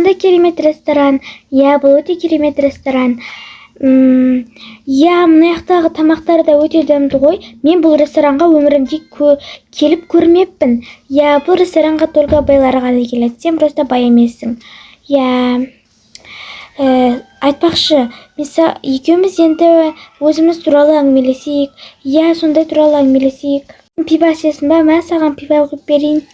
Қандай керемет ресторан! Иә, бұл өте керемет ресторан. Иә, мына жақтағы тамақтар да өте дәмді ғой. Мен бұл ресторанға өмірімде келіп көрмеппін. Иә, бұл ресторанға только байлар ғана келеді. Сен просто бай емессің. Иә. Айтпақшы, екеуміз енді өзіміз туралы әңгімелесейік. Иә, сондай туралы әңгімелесейік. Пиво ішесің ба? Мә, саған пиво құйып берейін.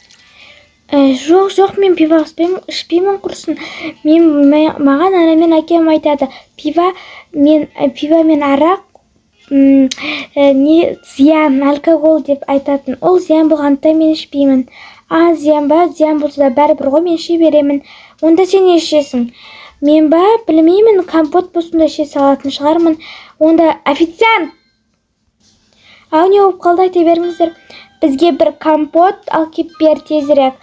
Жоқ, жоқ, мен пиво ішпеймін, құрсын. Маған анам мен әкем айтады, пиво мен арақ не зиян, алкоголь деп айтатын. Ол зиян болғандықтан, мен ішпеймін. А, зиян ба? Зиян болса да, бәрібір ғой, мен іше беремін. Онда сен не ішесің? Мен ба? Білмеймін, компот болсын да, іше салатын шығармын. Онда, официант! Ау, не болып қалды? Айта беріңіздер. Бізге бір компот алып келіп бер тезірек.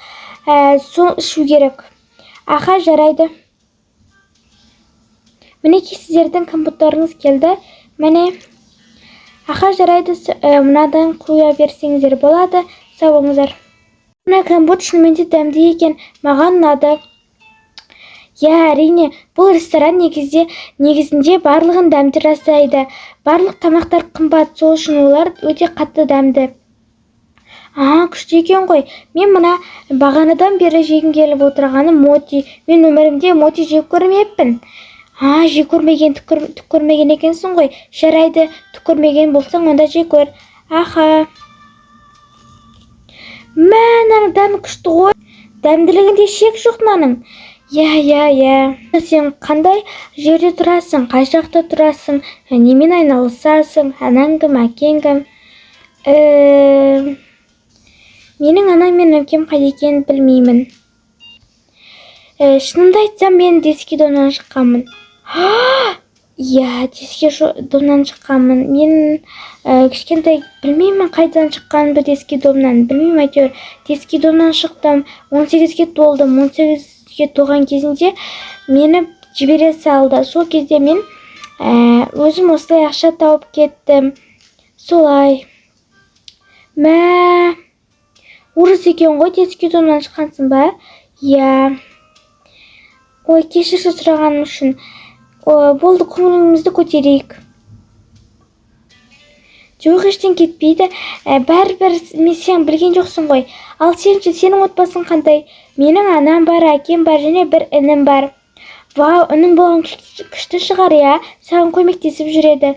Сол ішу керек. Аха, жарайды. Мінекей, сіздердің компоттарыңыз келді. Міне. Аха, жарайды, мынадан құя берсеңіздер болады. Сау болыңыздар. Мына компот шынымен де дәмді екен, маған ұнады. Иә, әрине, бұл ресторан негізінде барлығын дәмді жасайды. Барлық тамақтар қымбат, сол үшін олар өте қатты дәмді. А, күшті екен ғой. Мен мына бағанадан бері жегім келіп отырғаны моти. Мен өмірімде моти жеп көрмеппін. А, жеп көрмеген, түк көрмеген екенсің ғой. Жарайды, түк көрмеген болсаң, онда жеп көр. Аха. Мә, мынаның дәмі күшті ғой. Дәмділігінде шек жоқ мынаның. Иә, иә, иә. Сен қандай жерде тұрасың, қай жақта тұрасың, немен айналысасың, анаң кім, әкең кім? Менің анам мен әкем қайда екенін білмеймін. Шынымды айтсам, мен детский домнан шыққанмын. Иә, детский домнан шыққанмын. Мен кішкентай, білмеймін, қайдан шыққанымды, детский домнан білмеймін, әйтеуір детский домнан шықтым. 18-ге толдым. 18-ге толған кезінде мені жібере салды. Сол кезде мен өзім осылай ақша тауып кеттім солай. Мә, ужас екен ғой. Детский домнан шыққансың ба? Иә. Ой, кешірші сұрағаным үшін. Ой, болды, көңілімізді көтерейік. Жоқ, ештеңе кетпейді. Бәрібір мен сен білген жоқсың ғой. Ал сен ше, сенің отбасың қандай? Менің анам бар, әкем бар және бір інім бар. Вау, інің болған күшті шығар, иә? Саған көмектесіп жүреді.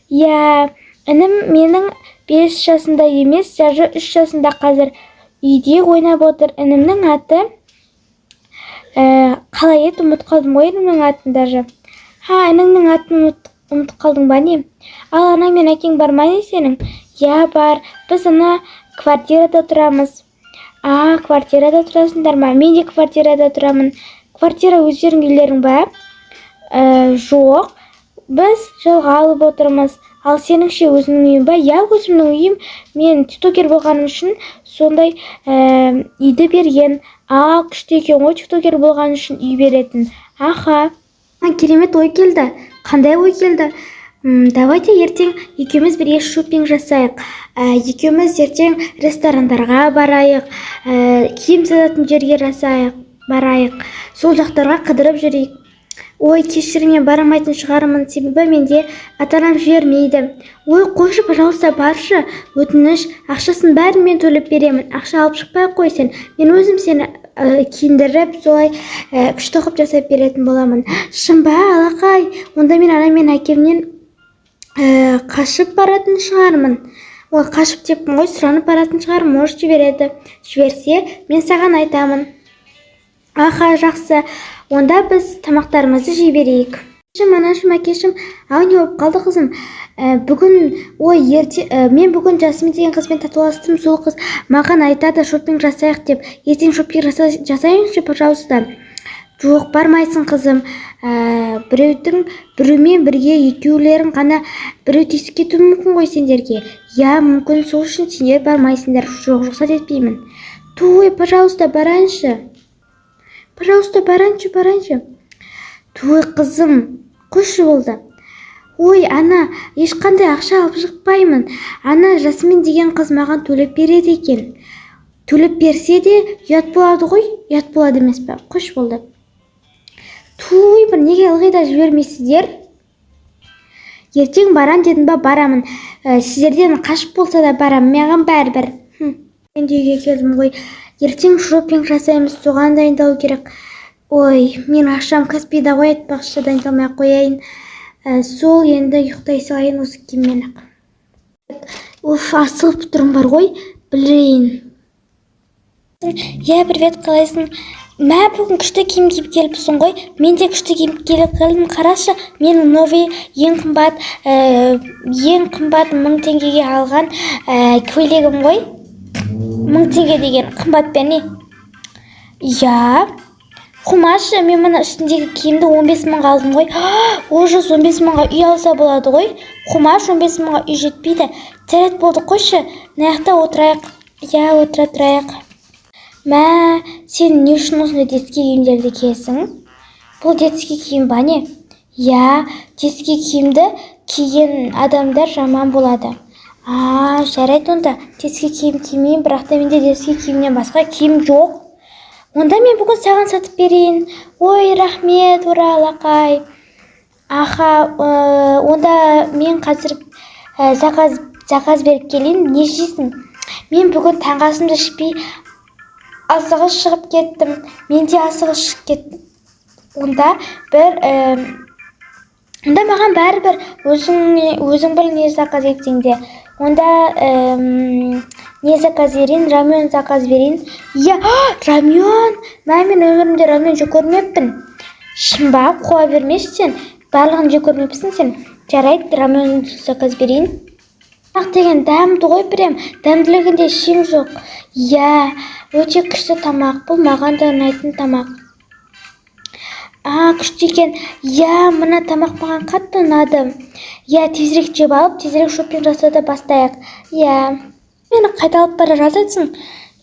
Иә, інім менің 5 жасында емес, даже 3 жасында қазір. Үйде ойнап отыр. Інімнің аты қалай еді, ұмытып қалдым ғой інімнің атын даже. Ха, ініңнің атын ұмытып қалдың ба, не? Ал анаң мен әкең бар ма, не, сенің? Иә, бар. Біз ана квартирада тұрамыз. А, квартирада тұрасыңдар ма? Мен де квартирада тұрамын. Квартира өздерің үйлерің ба? Жоқ, біз жалға алып отырмыз. Ал сенің ше, өзіңнің үйің ба? Иә, өзімнің үйім. Мен тиктокер болғаным үшін сондай үйді берген. А, күшті екен ғой, тиктокер болған үшін үй беретін. Аха. Керемет ой келді. Қандай ой келді? Давайте ертең екеуміз бірге шопинг жасайық. Екеуміз ертең ресторандарға барайық, киім сататын жерге жасайық, барайық. Сол жақтарға қыдырып жүрейік. Ой, кешір, мен бара алмайтын шығармын, себебі менде ата анам жібермейді. Ой, қойшы, пожалуйста, баршы, өтініш. Ақшасын бәрін мен төлеп беремін. Ақша алып шықпай ақ қой сен. Мен өзім сені киіндіріп, солай күшті қылып жасап беретін боламын. Шын ба? Алақай! Онда мен анам мен әкемнен қашып баратын шығармын. Ой, қашып деппін ғой, сұранып баратын шығармын. Может, жібереді. Жіберсе, мен саған айтамын. Аха, жақсы. Онда біз тамақтарымызды жей берейік. Анашым, әкешім! Ау, не болып қалды, қызым? Бүгін, ой, ерте, мен бүгін Жасмин деген қызбен татуластым. Сол қыз маған айтады шопинг жасайық деп. Ертең шопинг жасайыншы, пожалуйста. Жоқ, бармайсың, қызым. Біреумен бірге екеулерің ғана, біреу тиісіп кетуі мүмкін ғой сендерге. Иә, мүмкін, сол үшін сендер бармайсыңдар. Жоқ, рұқсат етпеймін. Туй, пожалуйста, барайыншы. Пожалуйста, барайыншы, барайыншы. Туй, қызым, қойшы, болды. Ой, ана, ешқандай ақша алып шықпаймын. Ана Жасмин деген қыз маған төлеп береді екен. Төлеп берсе де, ұят болады ғой, ұят болады емес пе? Қойшы, болды. Неге ылғи да жібермейсіздер? Ертең барам дедім ба, барамын. Сіздерден қашып болса да барам, маған бәрібір. Мен де үйге келдім ғой. Ертең шопинг жасаймыз, соған дайындалу керек. Ой, мен ақшам Каспийда ғой, айтпақшы, дайындалмай ақ қояйын. Сол енді ұйықтай салайын осы киіммен ақ. Уф, асығып тұрмын бар ғой, білейін. Иә, привет, қалайсың? Мә, бүгін күшті киім киіп келіпсің ғой. Мен де күшті киім келіп келдім. Қарашы, менің новый, ең қымбат, ең қымбат 1000 теңгеге алған көйлегім ғой. 1000 теңге деген қымбат па, не? Иә. Қумашы, мен мына үстіндегі киімді 15 мыңға алдым ғой. Ужас, 15 мыңға үй алса болады ғой. Қумаш, 15 мыңға үй жетпейді. Жарайды, болды, қойшы. Мына жақта отырайық. Иә, отыра тұрайық. Мә, сен не үшін осындай детский киімдерді киесің? Бұл детский киім ба, не? Иә, детский киімді киген адамдар жаман болады. А, жарайды, онда детский киім кимеймін, бірақ та менде детский киімнен басқа киім жоқ. Онда мен бүгін саған сатып берейін. Ой, рахмет, ура, лақай. Аха, онда мен қазір заказ беріп келейін. Не жейсің? Мен бүгін таңғы асымды ішпей асығыс шығып кеттім. Мен де асығыс шығып кеттім. Онда маған бәрібір, өзің біл не заказ етсең де. Онда не заказ берейін? Рамен заказ берейін. Иә, рамен. Мә, мен өмірімде рамен жеп көрмеппін. Шын ба? Қуа бермеші сен. Барлығын жеп көрмепсің сен. Жарайды, рамен заказ берейін. Тамақ деген дәмді ғой прям. Дәмділігінде шек жоқ. Иә, өте күшті тамақ. Бұл маған да ұнайтын тамақ. А, күшті екен. Иә, мына тамақ маған қатты ұнады. Иә, тезірек жеп алып, тезірек шопинг жасауды бастайық. Иә. Мені қайда алып бара жатырсың?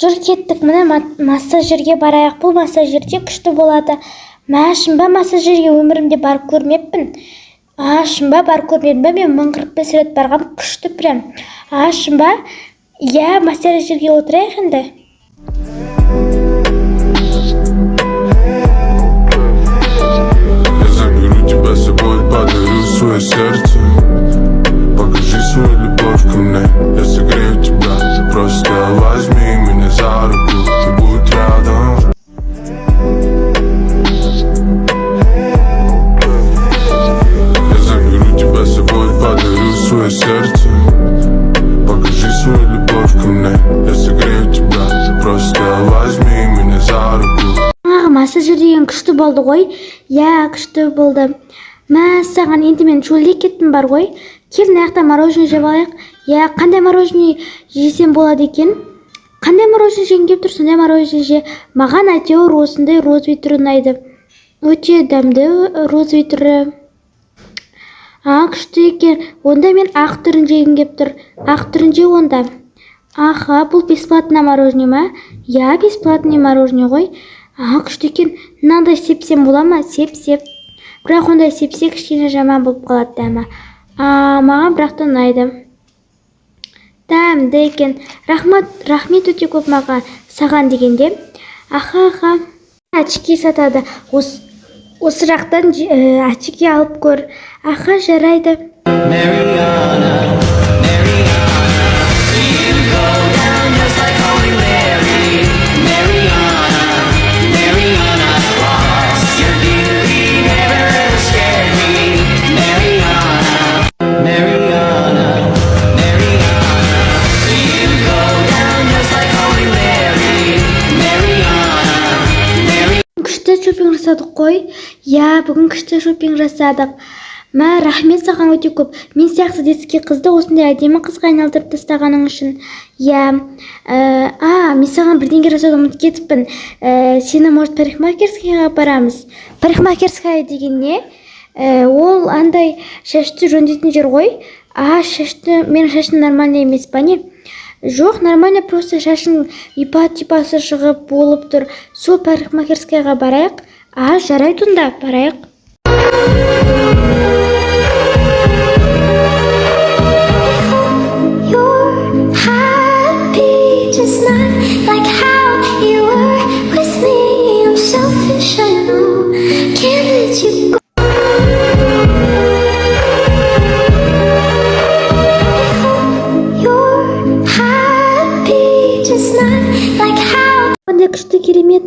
Жүр, кеттік, мына массажерге барайық. Бұл массажерде күшті болады. Мә, шын ба, массажерге өмірімде барып көрмеппін. А, шын ба, барып көрмедің ба? Мен 1045 рет барғам, күшті прям. А, шын ба? Иә, массажерге отырайық енді. Я заберу тебя с собой, подарю свое сердце. Покажи свою любовь ко мне, я согрею тебя. Просто возьми меня за руку и будь рядом. Я заберу тебя с собой, подарю свое сердце. Покажи свою любовь ко мне, я согрею тебя. Просто возьми меня за руку. Жаңағы массажер деген күшті болды ғой. Иә, күшті болды. Мә, саған, енді мен шөлдеп кеттім бар ғой. Кел, мына жақта мороженое жеп алайық. Иә, қандай мороженое жесем болады екен? Қандай мороженое жегің келіп тұр, сондай мороженое же. Маған әйтеуір осындай розовый түрі ұнайды. Өте дәмді розовый түрі. А, күшті екен. Онда мен ақ түрін жегім келіп тұр. Ақ түрін же онда. Аха, бұл бесплатный мороженое ма? Иә, бесплатный мороженое ғой. А, күшті екен. Мынандай сепсем бола ма? Сеп, сеп. Бірақ ондай сепсе, кішкене жаман болып қалады дәмі. А, маған бірақ та ұнайды. Дәмді екен. Рахмат, рахмет өте көп маған саған дегенде. Аха, аха. Очки сатады. Осы жақтан очки алып көр. Аха, жарайды. Mariana, Mariana, you go down just like Holy Mary. Mariana, Mariana Ross, your beauty never ever scared me. Mariana, Mariana, Mariana, you go down just like Holy Mary. Mariana, Mary. Күшті шопинг жасадық қой. Иә, бүгін күшті шопинг жасадық. Мә, рахмет саған өте көп, мен сияқты детский қызды осындай әдемі қызға айналдырып тастағаның үшін. Иә, а, мен саған бірдеңе жасауды ұмытып кетіппін. Сені, может, парикмахерскийға апарамыз? Парикмахерская деген не? Ол андай шашты жөндейтін жер ғой. А, шашты, менің шашым нормальный емес па, не? Жоқ, нормально, просто шашың ипа типасы шығып болып тұр. Сол парикмахерскаяға барайық. А, жарайды, онда барайық. You're happy, just not like how you were with me. I'm selfish, I know. Can't let you go.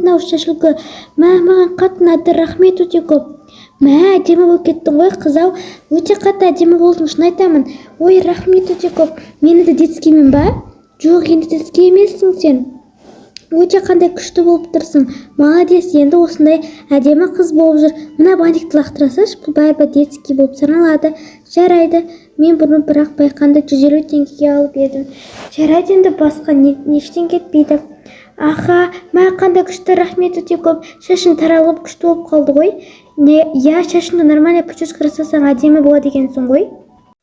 мынау шаш үлгі. Мә, маған қатты ұнады, рахмет өте көп. Мә, әдемі болып кеттің ғой, қыз ау, өте қатты әдемі болдың, шын айтамын. Ой, рахмет өте көп. Мен енді детскиймін ба? Жоқ, енді детский емессің сен. Өте қандай күшті болып тұрсың, молодец. Енді осындай әдемі қыз болып жүр. Мына бантикті лақтыра салшы, бұл бәрібір детский болып саналады. Жарайды. Мен бұны бірақ байқанда 150 теңгеге алып едім. Жарайды, енді басқа не, ештеңе кетпейді. Аха, мә, қандай күшті, рахмет өте көп. Шашым таралып, күшті болып қалды ғой. Не, иә, шашыңды нормально прическа жасасаң, әдемі болады екенсің ғой.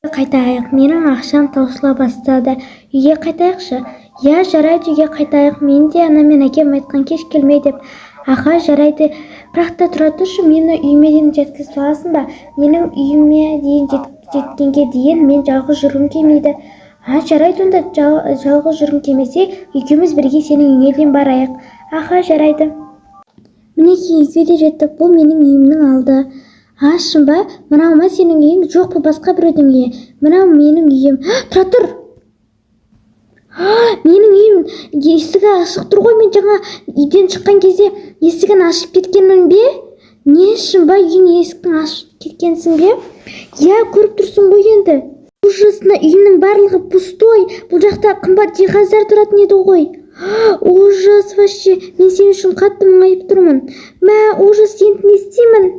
Қайтайық, менің ақшам таусыла бастады. Үйге қайтайықшы. Иә, жарайды, үйге қайтайық. Мен де анам мен әкем айтқан кеш келме деп. Аха, жарайды. Бірақ та тұра тұршы, мені үйіме дейін жеткізіп аласың ба? Менің үйіме дейін жеткенге дейін мен жалғыз жүргім келмейді. А, жарайды онда, жалғыз жүргің келмесе, екеуміз бірге сенің үйіңе дейін барайық. Аха, жарайды. Мінекей, үйге де жеттік. Бұл менің үйімнің алды. А, шын ба? Мынау ма сенің үйің? Жоқ, бұл басқа біреудің үйі. Мынау менің үйім. Тұра тұр, менің үйім есігі ашық тұр ғой. Мен жаңа үйден шыққан кезде есігін ашып кеткенмін бе, не? Шын ба? Үйдің есігін ашып кеткенсің бе? Иә, көріп тұрсың ғой енді. Ужас, мына үйімнің барлығы пустой. Бұл жақта қымбат жиһаздар тұратын еді ғой. Ужас вообще, мен сен үшін қатты мұңайып тұрмын. Мә, ужас, енді не істеймін?